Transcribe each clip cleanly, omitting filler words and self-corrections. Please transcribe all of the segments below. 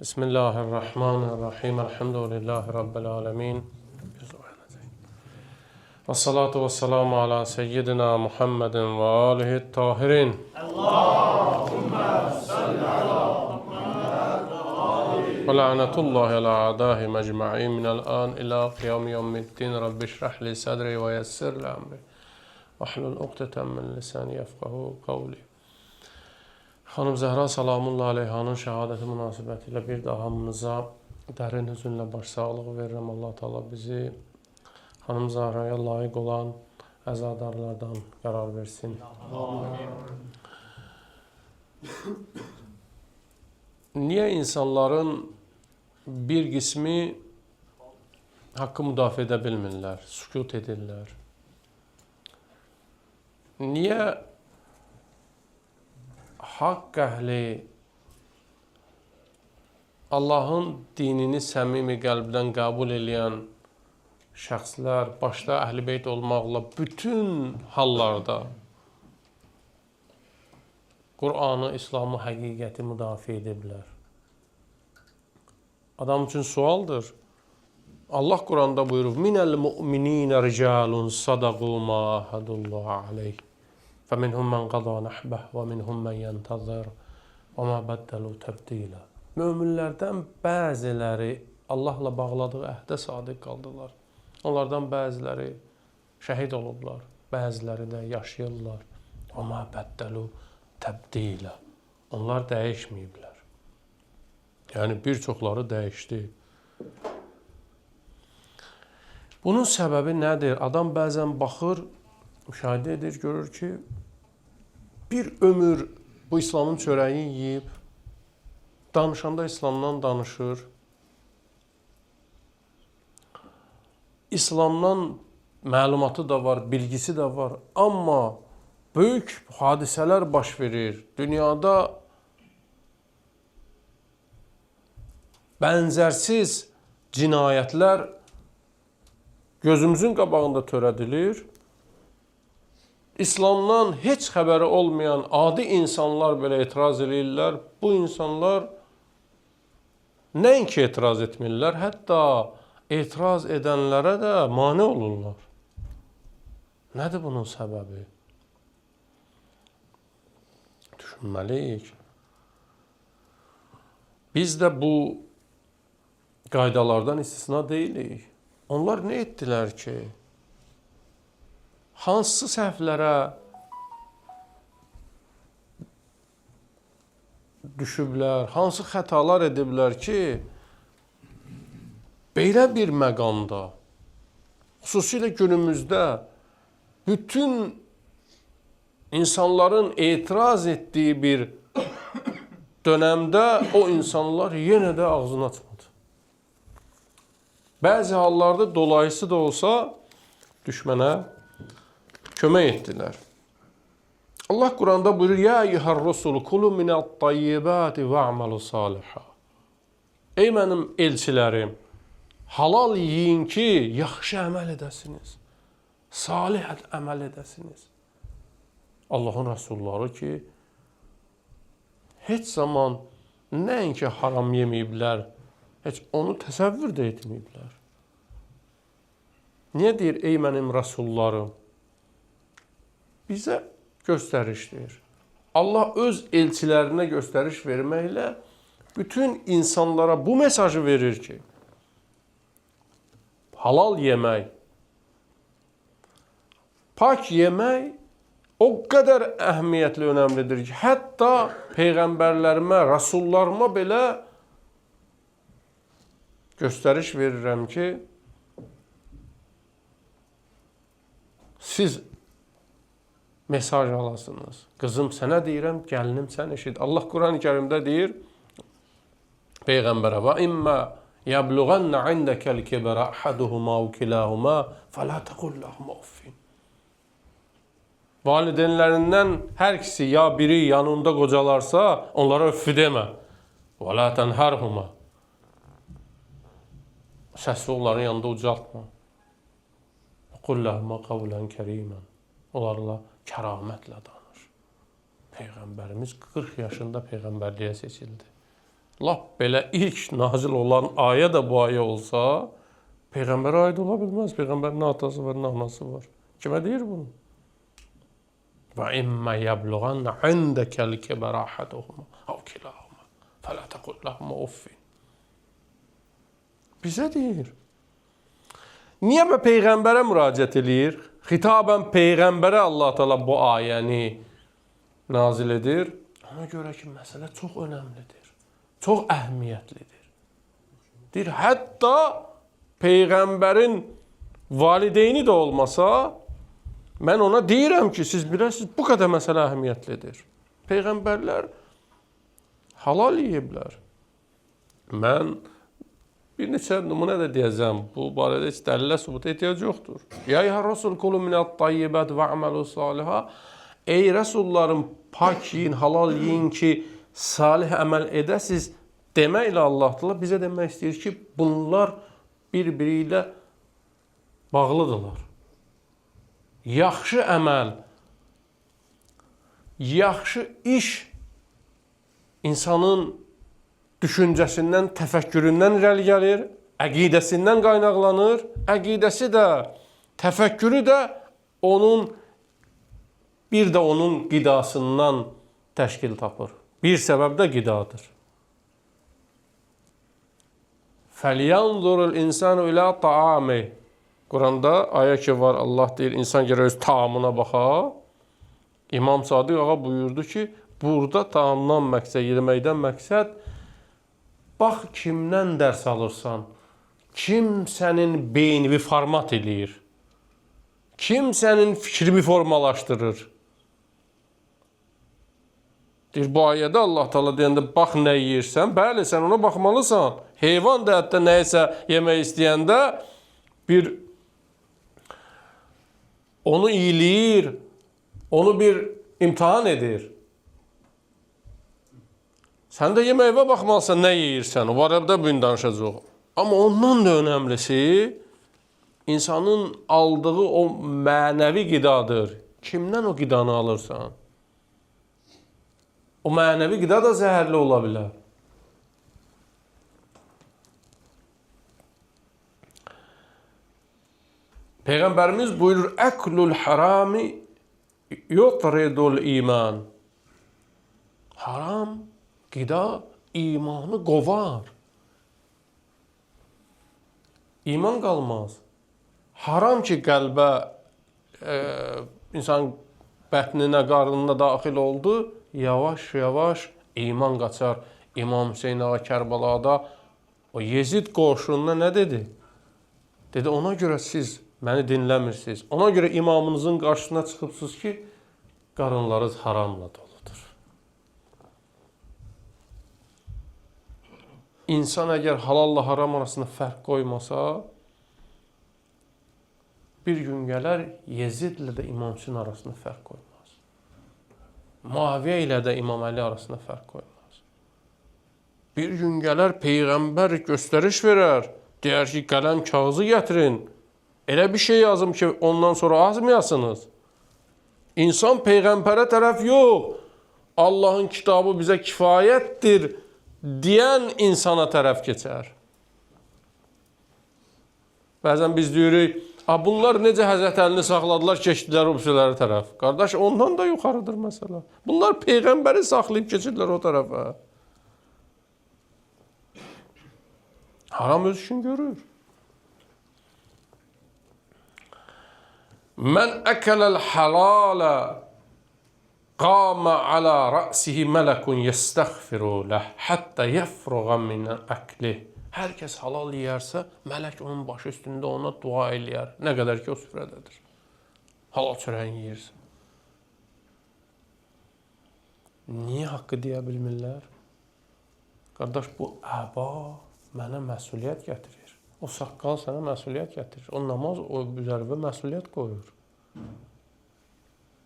Bismillahirrahmanirrahim. Elhamdülillahi Rabbil alemin. Və salatu və selamu ala seyyidina Muhammedin və alihi tahirin. Allahümme salli ala Muhammed və alihi. Və la'nətullahi ala a'dahi mecma'in minəl an ila qiyam yevmiddin. Rabbi şrah li sadri və yessir li əmri. Vahlul uqdeten min lisani yefqahu qavli. Xanım Zəhra salamullah aleyhanın şəhadəti münasibəti ilə bir daha hamınıza dərin hüzünlə başsağlığı verirəm. Allah Teala bizi Xanım Zəhraya layiq olan əzadarlardan qərar versin. Amin. Niyə insanların bir qismi haqqı müdafiə edə bilmirlər, sükut edirlər? Niyə haqq əhli Allahın dinini səmimi qəlbdən qəbul eləyən şəxslər, başda Əhl-i Beyt olmaqla bütün hallarda Qur'anı, İslamı, həqiqəti müdafiə ediblər? Adam üçün sualdır. Allah Quranda buyurur: "Minəl mu'minina ricalun sadaqu ma ahadullah aleyh. Fəminhum men qada nahbeh və minhum men yentazir və ma bəddəlu təbdilə." Möminlərdən bəziləri Allahla bağladığı əhdə sadiq qaldılar. Onlardan bəziləri şəhid olublar, bəziləri də yaşayırlar. Və ma bəddəlu təbdilə. Onlar dəyişməyiblər. Yəni bir çoxları dəyişdi. Bunun səbəbi nədir? Adam bəzən baxır, müşahidə edir, görür ki, bir ömür bu İslamın çörəyini yeyib, danışanda İslamdan danışır, İslamdan məlumatı da var, bilgisi də var, amma böyük hadisələr baş verir. Dünyada bənzərsiz cinayətlər gözümüzün qabağında törədilir. İslamdan heç xəbəri olmayan adi insanlar belə etiraz eləyirlər. Bu insanlar nəinki etiraz etmirlər, hətta etiraz edənlərə də mane olurlar. Nədir bunun səbəbi? Düşünməliyik. Biz də bu qaydalardan istisna deyilik. Onlar nə etdilər ki? Hansı səhvlərə düşüblər, hansı xətalar ediblər ki, belə bir məqamda, xüsusilə günümüzdə bütün insanların etiraz etdiyi bir dönəmdə o insanlar yenə də ağzını açmadı. Bəzi hallarda dolayısı da olsa düşmənə kömək etdilər. Allah Quranda buyurur: "Ya eyyuhər rusul kulu minət-tayyibati ve'melu saliha." Ey mənim elçilərim, halal yiyin ki, yaxşı əməl edəsiniz. Salih əməl edəsiniz. Allahın rəsulları ki, heç zaman nəinki haram yeməyiblər, heç onu təsəvvür də etməyiblər. Niyə deyir, ey mənim rəsullarım? Bizə göstəriş deyir. Allah öz elçilərinə göstəriş verməklə bütün insanlara bu mesajı verir ki, halal yemək, pak yemək o qədər əhəmiyyətli, önəmlidir ki, hətta peyğəmbərlərimə, rəsullarıma belə göstəriş verirəm ki, siz mesaj alasınız. Qızım sənə deyirəm, gəlinim sən eşit. Allah Quran-ı Kərimdə deyir peyğəmbərə: "Və immə yəbluğannə indəkəl kibərə ahaduhuma və kilahuma fələ təqul ləhuma uffin." Valideynlərindən hər ikisi ya biri yanında qocalarsa, onlara üffi demə. Və la tənhərhuma. Səsi onların yanında ucaltma. Qul ləhuma qavlən kərimən. Onlarla kəramətlə danış. Peyğəmbərimiz 40 yaşında peyğəmbərliyə seçildi. Lap belə ilk nazil olan ayə də bu ayə olsa, Peyğəmbərə aid ola bilməz. Peyğəmbərin nə atası var, nə anası var. Kimə deyir bunu? Və immə yəbluğannə indəkəl kibərə ahaduhuma əv kilahuma fələ təqul ləhumə uffin. Bizə deyir. Niyə bə Peyğəmbərə müraciət eləyir? Xitabən Peyğəmbərə Allah Teala bu ayəni nazil edir. Ona görə ki, məsələ çox önəmlidir. Çox əhəmiyyətlidir. Deyir, hətta Peyğəmbərin valideyni də olmasa, mən ona deyirəm ki, siz biləsiniz, bu qədər məsələ əhəmiyyətlidir. Peyğəmbərlər halal yeyiblər. Mən bir neçə nümunə də deyəcəm. Bu barədə heç dəlilə sübuta ehtiyac yoxdur. Ya eyyuhər rasul kulu minət-tayyibat ve'melu saliha. Ey rəsullarım, pak yiyin, halal yiyin ki, salih əməl edəsiz deməklə Allah Teala bizə demək istəyir ki, bunlar bir-biri ilə bağlıdırlar. Yaxşı əməl, yaxşı iş insanın düşüncəsindən, təfəkküründən irəli gəlir, əqidəsindən qaynaqlanır. Əqidəsi də, təfəkkürü də onun, bir də onun qidasından təşkil tapır. Bir səbəb də qidadır. Fəlyanzurul insanu ilə taami. Quranda ayə ki var, Allah deyir, insan gərək öz taamına baxa. İmam Sadiq ağa buyurdu ki, burada taamdan məqsəd, yeməkdən məqsəd, bax kimdən dərs alırsan, kim sənin beynini format eləyir, kim sənin fikrini formalaşdırır. Deyir, bu ayədə Allah Teala deyəndə, bax nə yeyirsən, bəli, sən ona baxmalısan. Heyvan da hətta nəyisə yemək istəyəndə bir onu iyiləyir, onu bir imtahan edir. Sən də yeməyivə baxmalısan, nə yeyirsən, o barədə bugün danışacaq. Amma ondan da önəmlisi, insanın aldığı o mənəvi qidadır. Kimdən o qidanı alırsan? O mənəvi qida da zəhərli ola bilər. Peyğəmbərimiz buyurur, Əklul harami yutridul iman. Haram qida imanı qovar. İman qalmaz. Haram ki, qəlbə, insan bətninə, qarnına daxil oldu, yavaş-yavaş iman qaçar. İmam Hüseyin ağa Kərbəlada o Yezid qoşununa nə dedi? Dedi, ona görə siz məni dinləmirsiniz. Ona görə imamınızın qarşısına çıxıbsınız ki, qarınlarınız haramla doludur. İnsan əgər halalla haram arasında fərq qoymasa, bir gün gələr Yezidlə də İmam Hüseyin arasında fərq qoymaz. Muaviyə ilə də İmam Əli arasında fərq qoymaz. Bir gün gələr Peyğəmbər göstəriş verər, deyər ki, qələm kağızı gətirin, elə bir şey yazım ki, ondan sonra azmayasınız. İnsan Peyğəmbərə tərəf yox, Allahın kitabı bizə kifayətdir deyən insana tərəf keçər. Bəzən biz deyirik, bunlar necə Həzrət Əlini saxladılar, keçdilər o birisilərə tərəf. Qardaş, ondan da yuxarıdır məsələ. Bunlar Peyğəmbəri saxlayıb keçirdilər o tərəfə. Haram öz işini görür. Mən əkələl halalə qamə alə rəsihi mələkun yəstəxfiru ləh həttə yəfruğa min əklih. Hər kəs halal yeyərsə, mələk onun başı üstündə ona dua eləyər. Nə qədər ki, o süfrədədir. Halal çörəyin yeyirsə. Niyə haqqı deyə bilmirlər? Qardaş, bu əba mənə məsuliyyət gətirir. O saqqal sənə məsuliyyət gətirir. O namaz o üzərində məsuliyyət qoyur.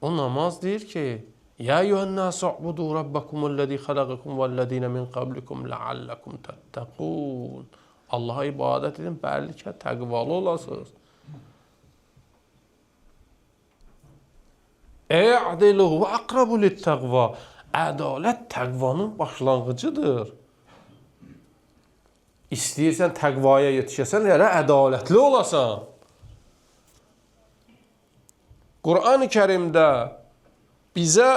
O namaz deyir ki, Ya eyyühən-nâsu u'budû rabbakumullezî halakakum vellezîne min qablikum leallekum tettaqûn. Allaha ibadət edin, bəlkə təqvalı olasınız. E'dilu ve akrabu littaqva. Ədalət təqvanın başlanğıcıdır. İstəyirsən təqvaya yetişəsən, elə ədalətli olasan. Qur'an-ı Kərimdə bizə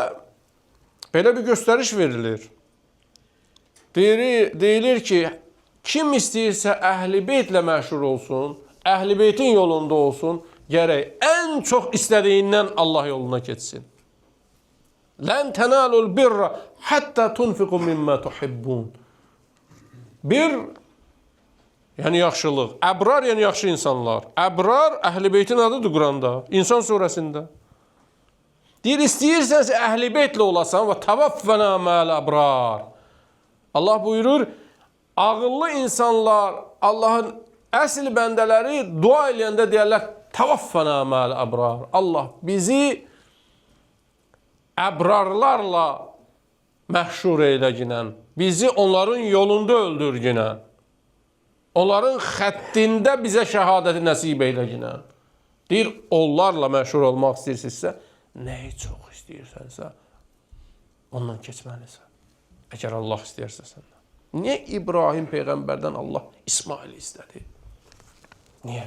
belə bir göstəriş verilir. Deyilir ki, kim istəyirsə əhl-i beytlə məşhur olsun, əhl-i beytin yolunda olsun, gərək ən çox istədiyindən Allah yoluna keçsin. Lən tənalul birra həttə tunfiqu mimma tuhibbun. Bir, yəni yaxşılıq. Əbrar, yəni yaxşı insanlar. Əbrar, əhl-i beytin adıdır Quranda, İnsan surəsində. Deyir, istəyirsənsə əhl-i beytlə olasan və təvəffənə məl əbrar. Allah buyurur, ağıllı insanlar, Allahın əsl bəndələri dua eləyəndə deyərlər, təvəffənə məl əbrar. Allah bizi əbrarlarla məhşur eyləginən, bizi onların yolunda öldürgünən, onların xəttində bizə şəhadəti nəsib eyləginən. Deyir, onlarla məşhur olmaq istəyirsinizsə, nəyi çox istəyirsənsə, ondan keçməlisən. Əgər Allah istəyirsə səndən. Niyə İbrahim Peyğəmbərdən Allah İsmaili istədi? Niyə?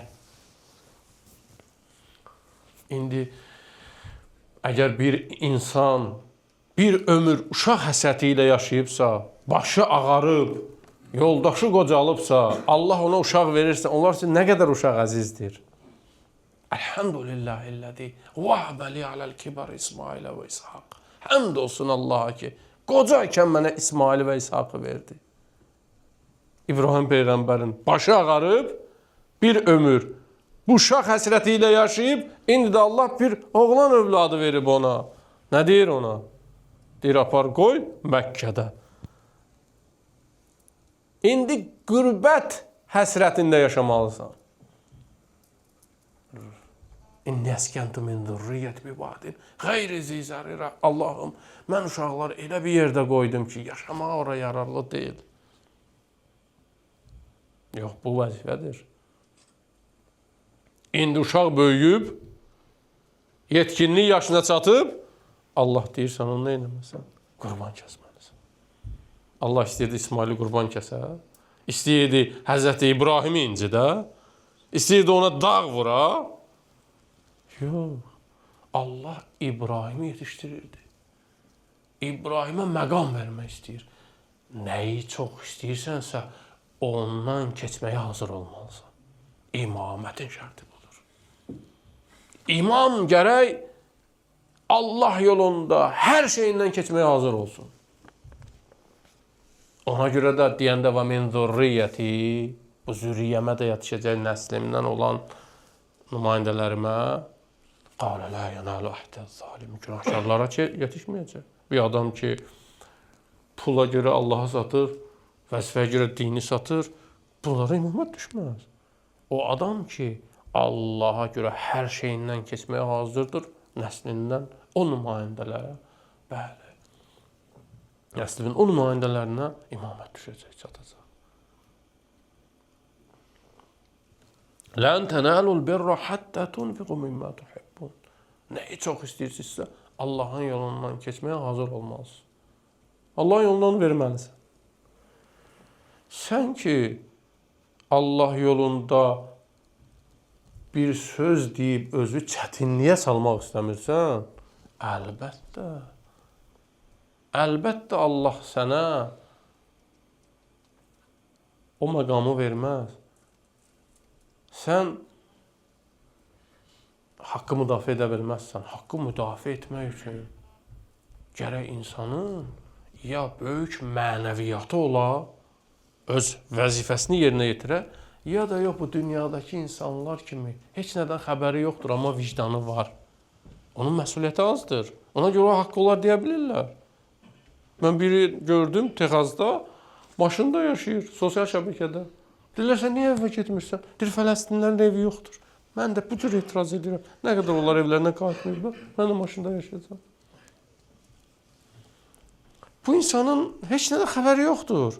İndi, əgər bir insan bir ömür uşaq həsrəti ilə yaşayıbsa, başı ağarıb, yoldaşı qocalıbsa, Allah ona uşaq verirsə, onlar üçün nə qədər uşaq əzizdir? Elhamdülillahilləzi vəhəbə li aləl kibar İsmailə və İshaq. Həmd olsun Allaha ki, qoca ikən mənə İsmaili və İshaqı verdi. İbrahim Peyğəmbərin başı ağarıb, bir ömür bu uşaq həsrəti ilə yaşayıb, indi də Allah bir oğlan övladı verib ona. Nə deyir ona? Deyir, apar qoy Məkkədə. İndi qürbət həsrətində yaşamalısan. İnni əskəntu min zürriyyət bi vadin qeyri zi zərirə. Allahım, mən uşaqları elə bir yerdə qoydum ki, yaşamağa ora yararlı deyil. Yox, bu vəzifədir. İndi uşaq böyüyüb, yetkinlik yaşına çatıb, Allah deyir, sən onu nə eləməsən? Qurban kəsməlisən. Allah istəyirdi İsmaili qurban kəsə, istəyirdi Həzrəti İbrahimi incidə, istəyirdi ona dağ vura. Yox, Allah İbrahimi yetişdirirdi. İbrahimə məqam vermək istəyir. Nəyi çox istəyirsənsə, ondan keçməyə hazır olmalısan. İmamətin şərti budur. İmam gərək Allah yolunda hər şeyindən keçməyə hazır olsun. Ona görə də deyəndə və min zürriyyəti, bu zürriyyəmə də yetişəcək nəslimdən olan nümayəndələrimə, qalə la yanalu əhdə zalim, günahkarlara yetişməyəcək. Bir adam ki, pula görə Allah'a satır, vəzifəyə görə dini satır, bunlara imamət düşməz. O adam ki, Allaha görə hər şeyindən keçməyə hazırdır, nəslindən o nümayəndələrə, bəli, nəslinin o nümayəndələrinə imamət düşəcək, çatacaq. Lən tənəlul birra həttə tunfiqu mimma tuhibbun. Nəyi çox istəyirsinizsə, Allahın yolundan keçməyə hazır olmalısın. Allahın yolundan verməlisən. Sən ki, Allah yolunda bir söz deyib özü çətinliyə salmaq istəmirsən, əlbəttə, əlbəttə Allah sənə o məqamı verməz. Sən haqqı müdafiə edə bilməzsən. Haqqı müdafiə etmək üçün gərək insanın ya böyük mənəviyyatı ola, öz vəzifəsini yerinə yetirə, ya da yox, bu dünyadakı insanlar kimi heç nədən xəbəri yoxdur, amma vicdanı var. Onun məsuliyyəti azdır. Ona görə o haqqı olar deyə bilirlər. Mən biri gördüm Texasda, maşında yaşayır, sosial şəbəkədə. Deyirlər, sən niyə evə getmirsən? Deyir, Fələstinlərin evi yoxdur. Mən də bu cür etiraz edirəm. Nə qədər onlar evlərinə qayıtmayıblar, mən də maşında yaşayacağam. Bu insanın heç nədən xəbəri yoxdur.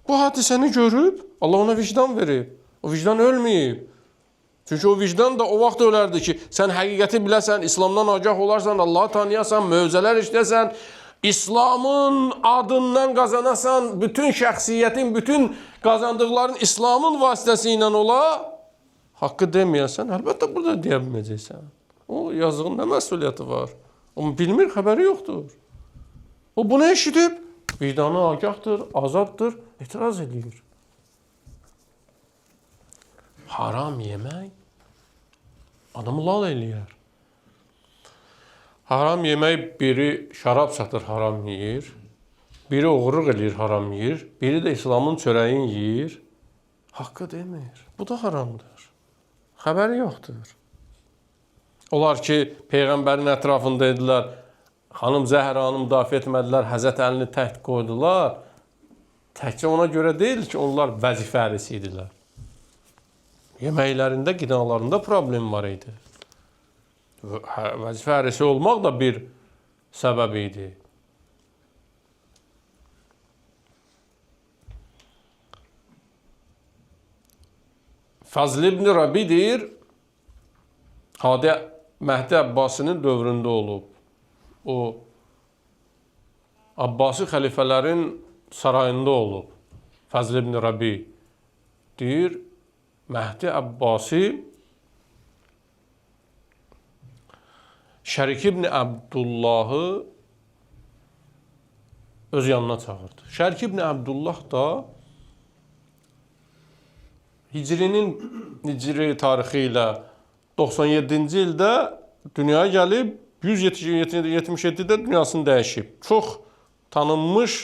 Bu hadisəni görüb, Allah ona vicdan verib. O vicdan ölməyib. Çünki o vicdan da o vaxt ölərdi ki, sən həqiqəti biləsən, İslamdan agah olarsan, Allahı tanıyasan, möcüzələr işləyəsən, İslamın adından qazanasan, bütün şəxsiyyətin, bütün qazandıqların İslamın vasitəsi ilə ola, haqqı deməyəsən, əlbəttə burada deyə bilməyəcəksən. O yazığın nə məsuliyyəti var? O bilmir, xəbəri yoxdur. O bunu eşidib, vicdanı agahdır, azaddır, etiraz edir. Haram yemək adamı lal eləyər. Haram yemək biri şərab satır, haram yeyir. Biri oğurluq eləyir, haram yeyir. Biri də İslamın çörəyini yeyir. Haqqı demir. Bu da haramdır. Xəbəri yoxdur. Onlar ki, Peyğəmbərin ətrafında idilər, xanım Zəhranı müdafiə etmədilər, Həzrət Əlini təht qoydular. Təkcə ona görə deyil ki, onlar vəzifə ərisi idilər. Yeməklərində, qidalarında problem var idi. Vəzifə ərisi olmaq da bir səbəb idi. Fazl ibn Rabi deyir, Hadi Məhdi Abbasinin dövründə olub. O, Abbasi xəlifələrin sarayında olub. Fazl ibn Rabi deyir, Məhdi Abbasi Şərik ibn Əbdullahı öz yanına çağırdı. Şərik ibn Əbdullah da Hicrinin Hicri tarixi ilə 97-ci ildə dünyaya gəlib, 177-də dünyasını dəyişib. Çox tanınmış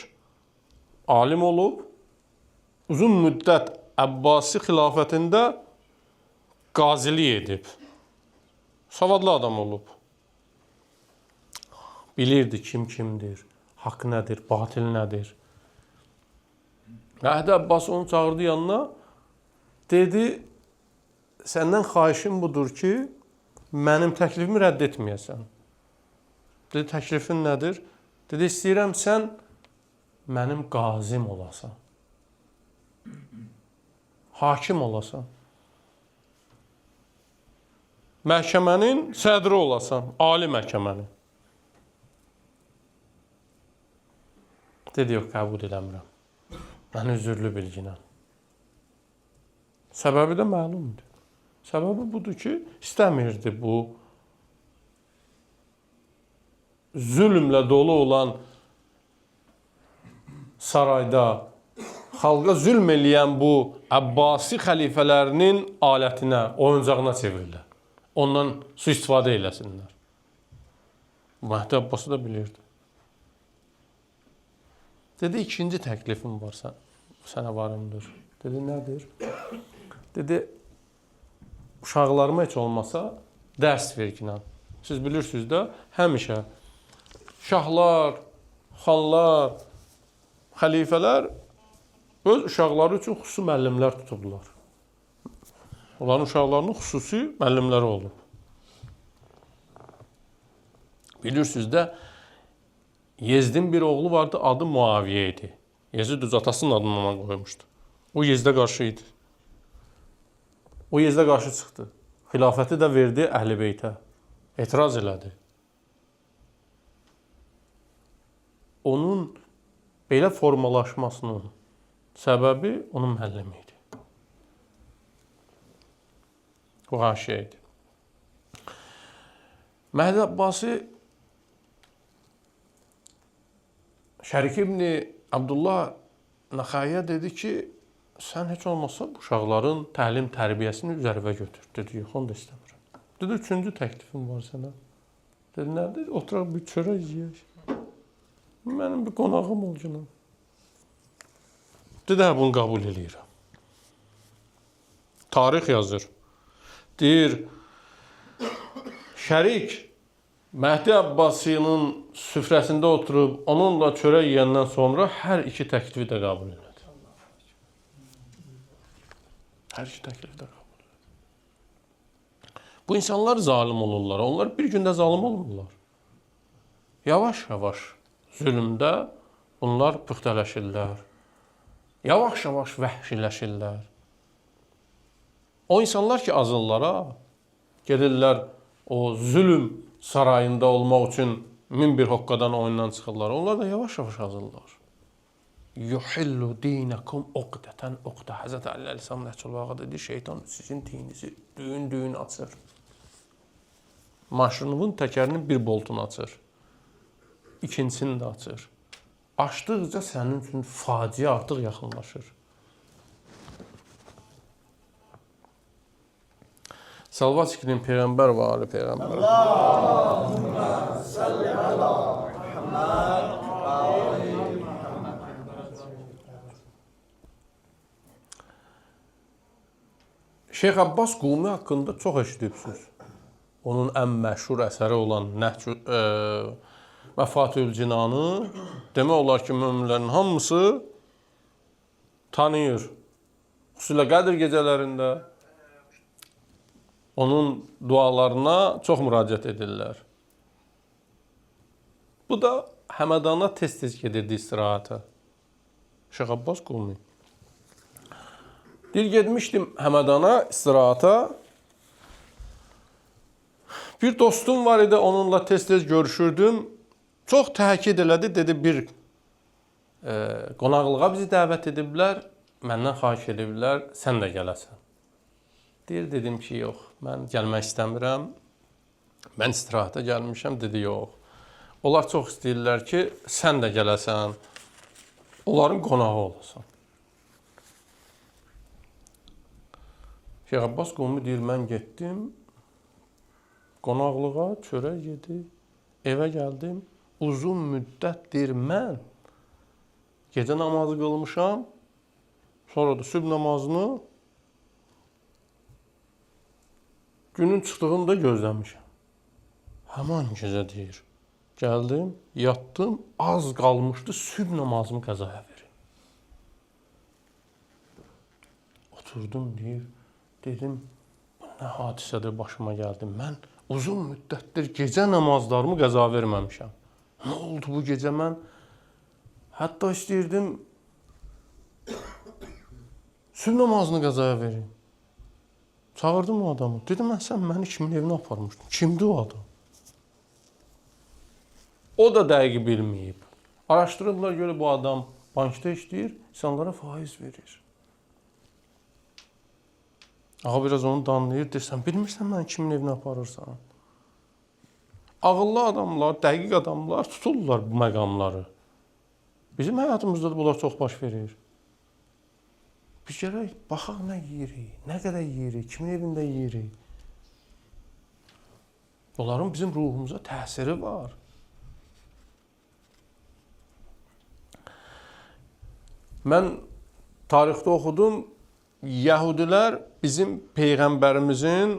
alim olub. Uzun müddət Əbbasi xilafətində qazilik edib. Savadlı adam olub. Bilirdi kim kimdir, haqq nədir, batil nədir. Məhdi Abbas onu çağırdı yanına, dedi, səndən xahişim budur ki, mənim təklifimi rədd etməyəsən. Dedi, təklifin nədir? Dedi, istəyirəm sən mənim qazim olasan, hakim olasan, məhkəmənin sədri olasan, ali məhkəmənin. Dedi, yox, qəbul eləmirəm. Mən üzürlü bilginəm. Səbəbi də məlumdur. Səbəbi budur ki, istəmirdi bu zülmlə dolu olan sarayda xalqa zülm eləyən bu Əbbasi xəlifələrinin alətinə, oyuncağına çevrilir. Ondan sui-istifadə eləsinlər. Məhdi Abbası da bilirdi. Dedi, ikinci təklifim var sənə varımdır. Dedi, nədir? Dedi, uşaqlarıma heç olmasa dərs verginə. Siz bilirsiniz də, həmişə şahlar, xanlar, xəlifələr öz uşaqları üçün xüsusi müəllimlər tutublar. Onların uşaqlarının xüsusi müəllimləri olub. Bilirsiniz də, Yezdin bir oğlu vardı, adı Muaviyə idi. Yezid düz atasının adını ona qoymuşdu. O Yezdə qarşı idi. O Yezdə qarşı çıxdı. Xilafəti də verdi Əhl-i Beytə. Etiraz elədi. Onun belə formalaşmasının səbəbi onun müəllimi idi. Bu haşiyə idi. Məhdi Abbasi Şərik ibn Abdullah Nəxaiyə dedi ki, sən heç olmasa bu uşaqların təlim tərbiyəsini üzərvə götür. Dedi, yox, onu da istəmirəm. Dedi, üçüncü təklifim var sənə. Dedi, nədir? Oturaq bir çörək yeyək. Mənim bir qonağım olacaq. Dedi, hə, bunu qəbul eləyirəm. Tarix yazır. Deyir, Şərik Məhdi Abbasinin süfrəsində oturub onunla çörək yeyəndən sonra hər iki təklifi də qəbul elədi. Hər iki təklifi də qəbul elədi. Bu insanlar zalim olurlar. Onlar bir gündə zalim olmurlar. Yavaş-yavaş zülmdə bunlar püxtələşirlər. Yavaş-yavaş vəhşiləşirlər. O insanlar ki azırlar, gedirlər o zülüm sarayında olmaq üçün 1001 hoqqadan oyundan çıxırlar. Onlar da yavaş-yavaş azırlar. Yuhillu dinakum uqdatan uqda. Həzrət Əli əleyhissalam Nəhcül Bəlağədə dedi, şeytan sizin dininizi düyün-düyün açır. Maşının təkərinin bir boltunu açır. İkincisini də açır. Açdıqca sənin üçün faciə artıq yaxınlaşır. Salvat çəkinin Peyğəmbər və ali Peyğəmbər. Allahümmə salli ala Muhammed və ali Muhammed. Şeyx Abbas Qumi haqqında çox eşidibsiniz. Onun ən məşhur əsəri olan Məfatihül Cinanı demək olar ki, möminlərin hamısı tanıyır. Xüsusilə Qədir gecələrində onun dualarına çox müraciət edirlər. Bu da Həmədana tez-tez gedirdi istirahata. Şeyx Abbas Qumi. Deyir, getmişdim Həmədana istirahata. Bir dostum var idi, onunla tez-tez görüşürdüm. Çox təkid elədi, dedi bir qonaqlığa bizi dəvət ediblər, məndən xahiş ediblər, sən də gələsən. Deyir, dedim ki, yox, mən gəlmək istəmirəm, mən istirahata gəlmişəm, dedi, yox. Onlar çox istəyirlər ki, sən də gələsən, onların qonağı olasan. Şeyx Abbas Qumi deyir, mən getdim qonaqlığa, çörək yedi, evə gəldim. Uzun müddət deyir, mən gecə namazı qılmışam, sonra da sübh namazını günün çıxdığını da gözləmişəm. Həman gecə deyir, gəldim, yatdım, az qalmışdı sübh namazımı qəzaya verim. Oturdum deyir, dedim, bu nə hadisədir başıma gəldi, mən uzun müddətdir gecə namazlarımı qəza verməmişəm. Nə oldu bu gecə mən? Hətta istəyirdim sübh namazını qəzaya verim. Çağırdım o adamı. Dedim, sən məni kimin evinə aparmışdın? Kimdir o adam? O da dəqiq bilməyib. Araşdırırlar, görə bu adam bankda işləyir, insanlara faiz verir. Ağa biraz onu danlayır, deyir, sən bilmirsən məni kimin evinə aparırsan? Ağıllı adamlar, dəqiq adamlar tuturlar bu məqamları. Bizim həyatımızda da bunlar çox baş verir. Biz gərək baxaq nə yeyirik, nə qədər yeyirik, kimin evində yeyirik. Bunların bizim ruhumuza təsiri var. Mən tarixdə oxudum, Yəhudilər bizim Peyğəmbərimizin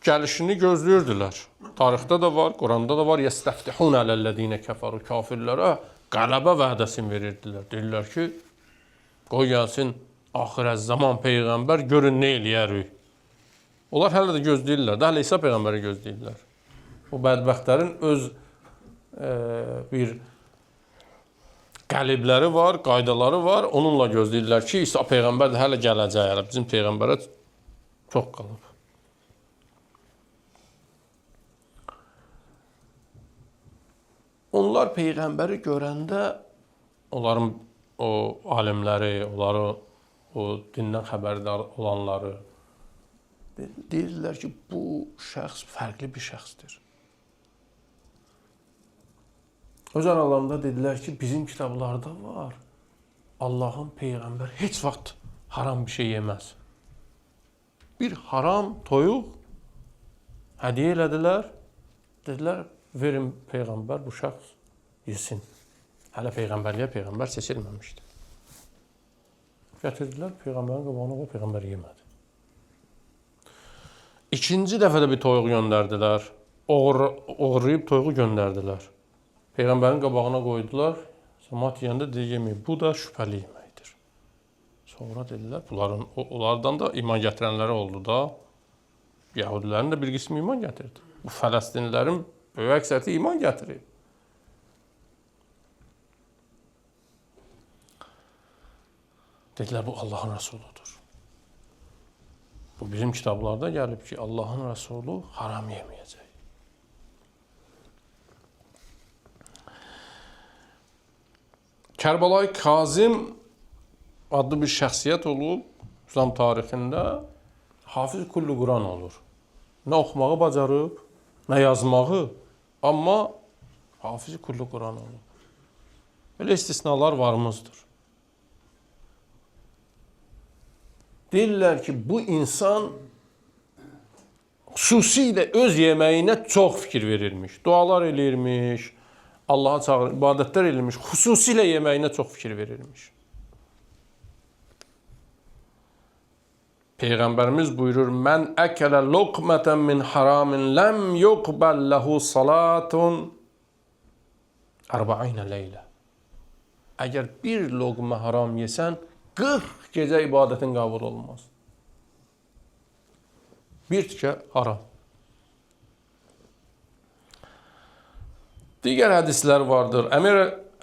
gəlişini gözləyirdilər. Tarixdə də var, Quranda da var. Yəstəftihun ələl-ləzīnə kəfəru, kafirlərə qələbə vədəsini verirdilər. Deyirlər ki, qoy gəlsin axirət zaman Peyğəmbər, görün nə eləyərik. Onlar hələ də gözləyirlər, hələ İsa Peyğəmbəri gözləyirlər. O bədbəxtlərin öz bir qəlibləri var, qaydaları var, onunla gözləyirlər ki, İsa Peyğəmbər də hələ gələcək, hələ bizim Peyğəmbərə çox qalıb. Onlar Peyğəmbəri görəndə, onların o alimləri, onları o dindən xəbərdar olanları deyirlər ki, bu şəxs fərqli bir şəxsdir. Öz aralarında dedilər ki, bizim kitablarda var, Allahın Peyğəmbəri heç vaxt haram bir şey yeməz. Bir haram toyuq hədiyyə elədilər, dedilər, verin Peyğəmbər bu şəxs yesin. Hələ Peyğəmbərliyə Peyğəmbər seçilməmişdi. Gətirdilər Peyğəmbərin qabağına, o Peyğəmbər yemədi. İkinci dəfə də bir toyuq göndərdilər. Oğurlayıb toyuğu göndərdilər. Peyğəmbərin qabağına qoydular. Cəmaat yeyəndə dedi, yeməyin. Bu da şübhəli yeməkdir. Sonra dedilər, bunların, onlardan da iman gətirənləri oldu da. Yahudilərin də bir qismi iman gətirdi. Bu Fələstinlilərin böyük əksəriyyəti iman gətirib. Dedilər, bu Allahın Rəsuludur. Bu bizim kitablarda gəlib ki, Allahın Rəsulu haram yeməyəcək. Kərbəlayı Kazim adlı bir şəxsiyyət olub İslam tarixində, hafiz kullu Quran olur. Nə oxumağı bacarıb, nə yazmağı, amma hafiz kullu Quran olub. Belə istisnalar varımızdır. Deyirlər ki, bu insan xüsusilə öz yeməyinə çox fikir verirmiş. Dualar eləyirmiş, Allaha çağırır, ibadətlər eləyirmiş. Xüsusilə yeməyinə çox fikir verirmiş. Peyğəmbərimiz buyurur, mən əkələ luqmətən min haramin ləm yuqbəl ləhu salatun 40 leylə. Əgər bir loqmə haram yesən, 40 gecə ibadətin qəbul olmaz. Bir tikə haram. Digər hədislər vardır. Əmir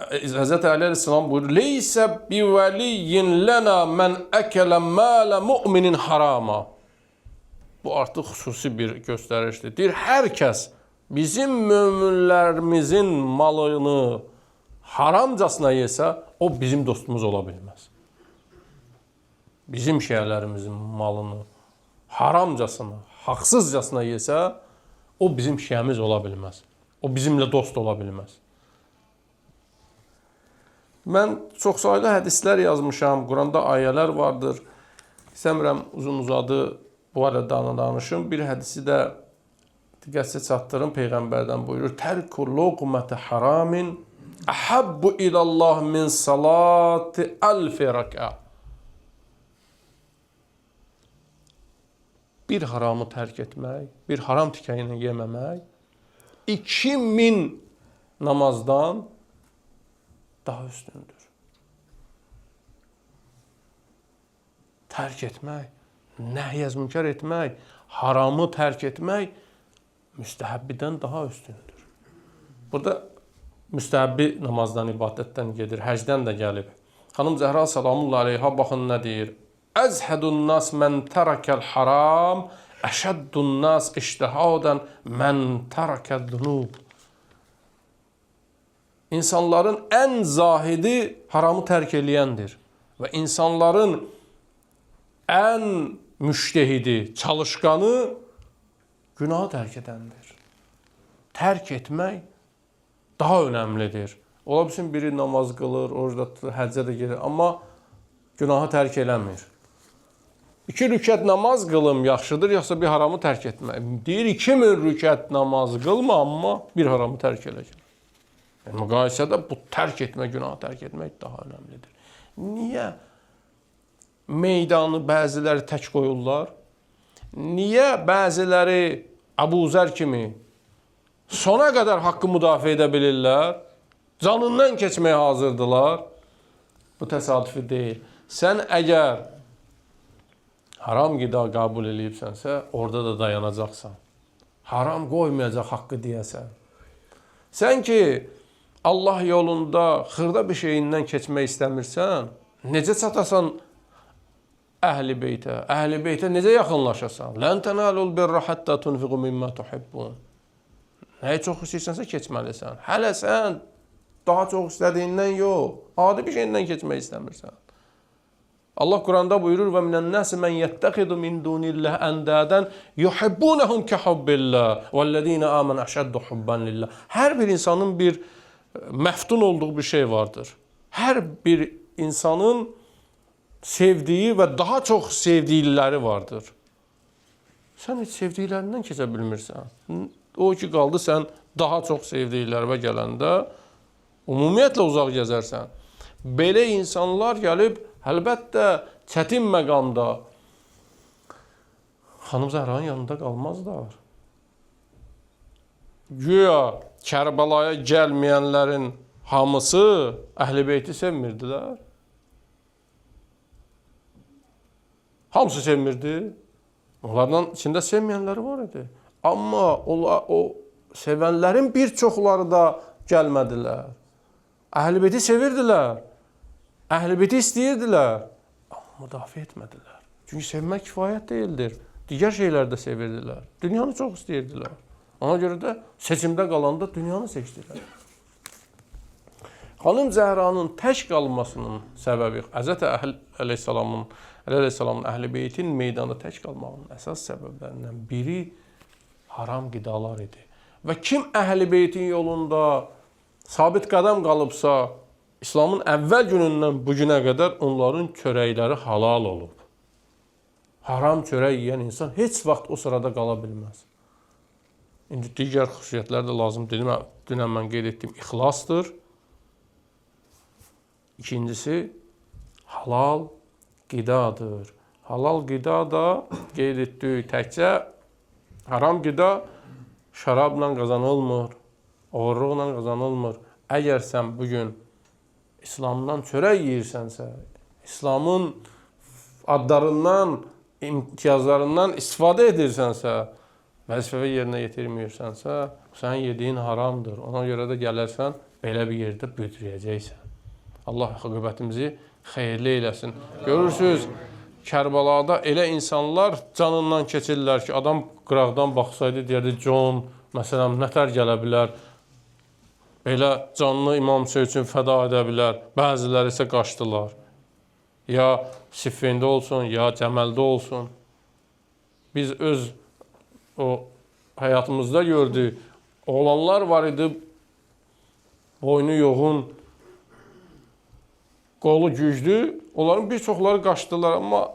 Həzrəti Əli əleyhissalam buyurur: "Leysə bivəliyyin lənə mən əkələ mələ mu'minin harama." Bu artıq xüsusi bir göstərişdir. Deyir, hər kəs bizim möminlərimizin malını haramcasına yesə, o bizim dostumuz ola bilməz. Bizim şiələrimizin malını haramcasına, haqsızcasına yesə, o bizim şiəmiz ola bilməz. O bizimlə dost ola bilməz. Mən çoxsaylı hədislər yazmışam, Quranda ayələr vardır. İstəmirəm uzun-uzadı bu arada danışım. Bir hədisi də diqqətinizə çatdırım, Peyğəmbərdən buyurur: "Tərku luqməti haramin əhabbu ilallah min salati əlfi rəkə." Bir haramı tərk etmək, bir haram tikəyini yeməmək 2000 namazdan daha üstündür. Tərk etmək, nəhy-əz münkər etmək, haramı tərk etmək müstəhəbbidən daha üstündür. Burada müstəhəbbi namazdan, ibadətdən gedir, həcdən də gəlib. Xanım Zəhra salamullah əleyha baxın nə deyir? Əzhədun nas mən tərəkəl haram, əşəddun nas iştihadən mən tərəkəl zunub. İnsanların ən zahidi haramı tərk eləyəndir və insanların ən müştehidi, çalışqanı günahı tərk edəndir. Tərk etmək daha önəmlidir. Ola bilsin biri namaz qılır, oruc tutur, həccə də gedir, amma günahı tərk eləmir. 2 rükət namaz qılım yaxşıdır, yoxsa bir haramı tərk etmək? Deyir, 2000 rükət namaz qılma, amma bir haramı tərk eləcək. Yəni, müqayisədə bu tərk etmək, günahı tərk etmək daha önəmlidir. Niyə meydanı bəziləri tək qoyurlar? Niyə bəziləri Əbu Zər kimi sona qədər haqqı müdafiə edə bilirlər? Canından keçməyə hazırdılar? Bu təsadüfi deyil. Sən əgər haram qida qəbul eləyibsənsə, orada da dayanacaqsan. Haram qoymayacaq haqqı deyəsən. Sən ki, Allah yolunda xırda bir şeyindən keçmək istəmirsən, necə çatasan Əhl-i Beytə? Əhl-i Beytə necə yaxınlaşasan? Lən tənəlul birra həttə tunfiqu mimma tuhibbun. Nəyi çox istəyirsənsə keçməlisən. Hələ sən daha çox istədiyindən yox, adi bir şeyindən keçmək istəmirsən. Allah Quranda buyurur: "Və minən-nasi men yettexidu min dunillah endadan yuhibbunahum kehubbillah vellezina amenu eşeddu hubban lillah." Hər bir insanın bir məftun olduğu bir şey vardır. Hər bir insanın sevdiyi və daha çox sevdikləri vardır. Sən heç sevdiklərindən keçə bilmirsən. O ki qaldı, sən daha çox sevdiklərinə gələndə ümumiyyətlə uzaq gəzərsən. Belə insanlar gəlib, əlbəttə, çətin məqamda Xanım Zəhranın yanında qalmazlar. Güya Kərbəlaya gəlməyənlərin hamısı Əhl-i Beyti sevmirdilər. Hamısı sevmirdi. Onlardan içində sevməyənləri var idi. Amma o sevənlərin bir çoxları da gəlmədilər. Əhl-i Beyti sevirdilər. Əhl-i Beyti istəyirdilər, amma müdafiə etmədilər. Çünki sevmək kifayət deyildir. Digər şeyləri də sevirdilər. Dünyanı çox istəyirdilər. Ona görə də seçimdə qalanda dünyanı seçdilər. Xanım Zəhranın tək qalmasının səbəbi Həzrət Əli əleyhissalamın, Əli əleyhissalamın Əhl-i Beytin meydanda tək qalmağının əsas səbəblərindən biri haram qidalar idi. Və kim Əhl-i Beytin yolunda sabit qədəm qalıbsa, İslamın əvvəl günündən bu günə qədər onların çörəkləri halal olub. Haram çörək yeyən insan heç vaxt o sırada qala bilməz. İndi digər xüsusiyyətlər də lazım dedim. Dünən mən qeyd etdiyim ixlasdır. İkincisi halal qidadır. Halal qida da qeyd etdik təkcə haram qida şərabla qazanılmır, oğurluqla qazanılmır. Əgər sən bugün İslamdan çörək yeyirsənsə, İslamın adlarından, imtiyazlarından istifadə edirsənsə, vəzifəvi yerinə yetirmirsənsə, sənin yediyin haramdır. Ona görə də gələrsən, belə bir yerdə büdrəyəcəksən. Allah aqibətimizi xeyirli eləsin. Görürsünüz, Kərbalada elə insanlar canından keçirlər ki, adam qıraqdan baxsaydı deyərdi, John, məsələn, nətər gələ bilər, belə canını İmam Hüseyn üçün fəda edə bilər. Bəziləri isə qaçdılar. Ya Siffində olsun, ya Cəməldə olsun. Biz öz o həyatımızda gördük. Oğlanlar var idi, boynu yoğun, qolu güclü. Onların bir çoxları qaçdılar, amma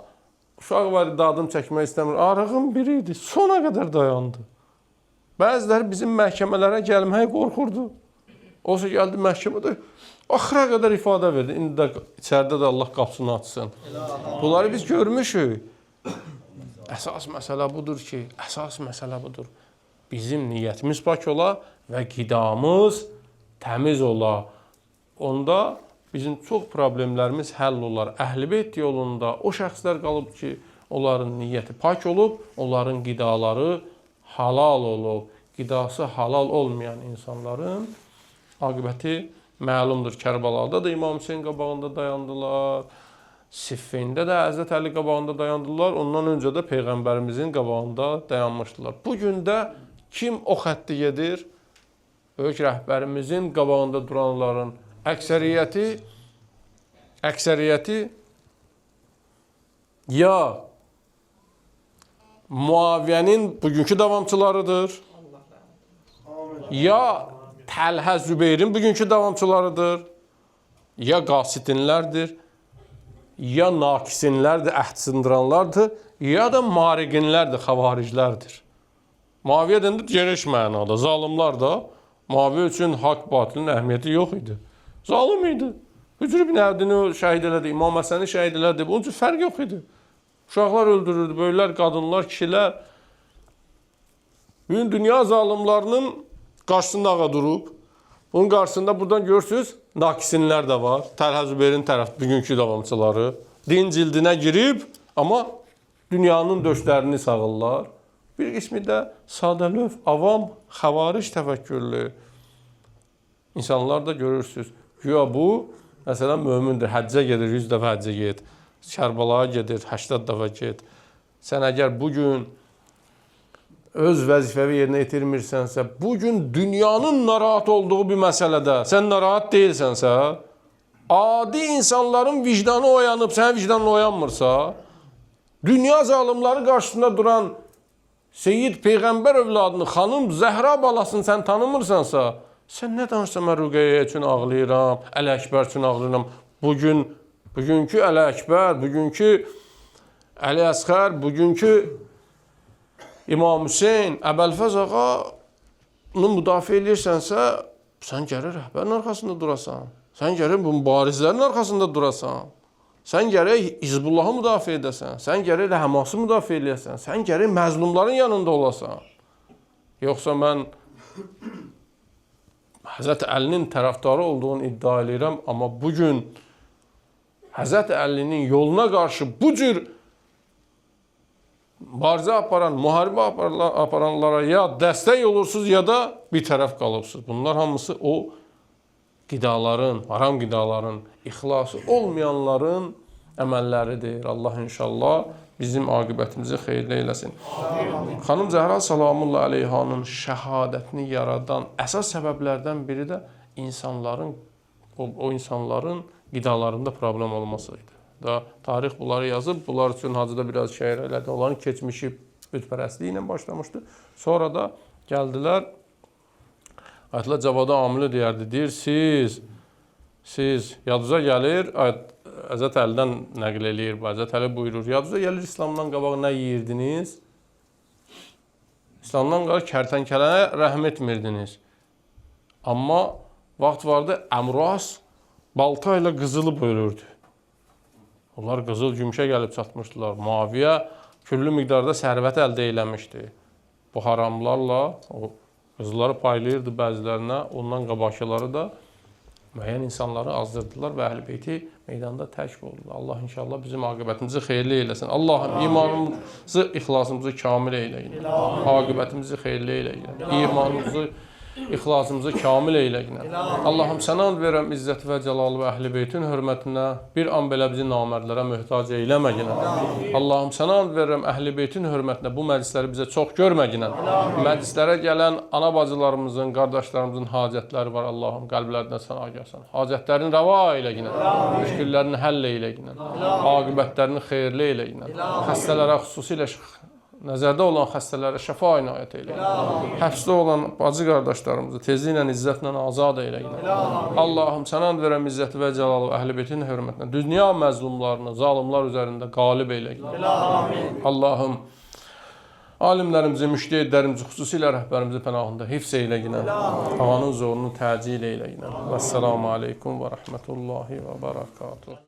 uşaq var idi, adım çəkmək istəmir. Arığın biri idi, sona qədər dayandı. Bəziləri bizim məhkəmələrə gəlməyə qorxurdu. Olsa gəldi məhkəmədə, axıra qədər ifadə verdi. İndi də içəridə də Allah qapısını açsın. Bunları biz görmüşük. Əsas məsələ budur ki, əsas məsələ budur. Bizim niyyətimiz pak ola və qidamız təmiz ola. Onda bizim çox problemlərimiz həll olar. Əhl-i Beyt yolunda o şəxslər qalıb ki, onların niyyəti pak olub, onların qidaları halal olub. Qidası halal olmayan insanların aqibəti məlumdur. Kərbalada da İmam Hüseyn qabağında dayandılar. Siffində də Həzrət Əli qabağında dayandılar. Ondan öncə də Peyğəmbərimizin qabağında dayanmışdılar. Bugün də kim o xətti gedir? Böyük rəhbərimizin qabağında duranların əksəriyyəti ya Muaviyyənin bugünkü davamçılarıdır, ya Təlhə Zübeyrin bugünkü davamçılarıdır, ya Qasitinlərdir, ya nakisinlərdir, əhd sındıranlardır, ya da mariqinlərdir, xavariclərdir. Muaviyyə dendi geniş mənada, zalimlar da Muaviyyə üçün haqq batilin əhəmiyyəti yox idi. Zalim idi. Hücr ibn Əbdini şəhid elədi, İmam Həsəni şəhid elədi. Bunun üçün fərq yox idi. Uşaqlar öldürürdü, böyüklər, qadınlar, kişilər. Bugün dünya zalimlarının qarşısında ağa durub. Bunun qarşısında buradan görürsünüz, nakisinlər də var. Təlhə Zübeyrin tərəf bugünkü davamçıları. Din cildinə girib, amma dünyanın döşlərini sağırlar. Bir qismi də sadəlöv, avam, xəvaric təfəkkürlü insanlar da görürsünüz. Güya bu, məsələn, mömindir, həccə gedir, 100 dəfə həccə get, Kərbalaya gedir, 80 dəfə get. Sən əgər bugün öz vəzifəvi yerinə yetirmirsənsə, bugün dünyanın narahat olduğu bir məsələdə sən narahat deyilsənsə, adi insanların vicdanı oyanıb, sənin vicdanın oyanmırsa, dünya zalimları qarşısında duran Seyyid Peyğəmbər övladını, xanım Zəhra balasını sən tanımırsansa, sən nə danışsan, mən Rüqəyyə üçün ağlayıram, Əli Əkbər üçün ağlayıram. Bugünkü Əli Əkbər, bugünkü Əli Əsxər, bugünkü İmam Hüseyn, Əbəlfəz ağanı müdafiə edirsənsə, sən gərək rəhbərin arxasında durasan. Sən gərək bu mübarizlərin arxasında durasan. Sən gərək Hizbullahı müdafiə edəsən, sən gərək Həması müdafiə eləyəsən, sən gərək məzlumların yanında olasan. Yoxsa mən Həzrət Əlinin tərəfdarı olduğunu iddia eləyirəm, amma bugün Həzrət Əlinin yoluna qarşı bu cür mübarizə aparan, müharibə aparanlara ya dəstək olursunuz, ya da bir tərəf qalıbsınız. Bunlar hamısı o qidaların, haram qidaların, ixlası olmayanların əməlləridir. Allah inşallah bizim aqibətimizi xeyirli eləsin. Amin. Xanım Zəhra salamullah əleyhanın şəhadətini yaradan əsas səbəblərdən biri də insanların o insanların qidalarında problem olması idi. Da tarix bunları yazıb, bunlar üçün Hacıda biraz şəhər elədi. Onların keçmişi bütpərəstliyi ilə başlamışdı. Sonra da gəldilər, Ayətullah Cavada Amili deyərdi, deyir, siz yadıza gəlir, Həzrət Əlidən nəql eləyir, Həzrət Əli buyurur, yadıza gəlir İslamdan qabaq nə yeyirdiniz? İslamdan qabaq kərtənkələnə rəhm etmirdiniz. Amma vaxt vardı, Əmras balta ilə qızılı bölürdü. Onlar qızıl gümüşə gəlib çatmışdılar. Maviyə küllü miqdarda sərvət əldə eləmişdi. Bu haramlarla o qızılları paylayırdı bəzilərinə, ondan qabaqları da müəyyən insanları azdırdılar və Əhl-i Beyti meydanda tək oldular. Allah inşallah bizim aqibətimizi xeyirli eyləsin. Allahım imanımızı, ixlasımızı kamil eyləyin. Aqibətimizi xeyirli eyləyin. İmanımızı, ixlasımızı kamil eyləyin. Allahım sənə and verirəm izzət və cəlalı və Əhl-i Beytin hörmətinə bir an belə bizi namərdlərə möhtac eyləməginə. Allahım sənə and verirəm Əhl-i Beytin hörmətinə bu məclisləri bizə çox görməginə. Məclislərə gələn ana bacılarımızın, qardaşlarımızın hacətləri var. Allahım qəlblərinə sən agahsan. Hacətlərini rəva eyləginə. Müşkillərini həll eyləginə. Aqibətlərini xeyirli eyləginə. Xəstələrə xüsusilə nəzərdə olan xəstələrə şəfa inayət eyləyin. Həbsdə olan bacı qardaşlarımızı tezliklə, izzətlə azad eyləyin. Allahım sənə and verəm izzəti və cəlalı Əhl-i Beytin hörmətinə dünya məzlumlarını zalimlar üzərində qalib eyləyin. Allahım alimlərimizi, müştehidlərimizi, xüsusilə rəhbərimizi pənahında hifz eyləyin. Ağanın zorunu təcil eyləyin. Vəssalamu aleykum və rəhmətullahi və barakatuh.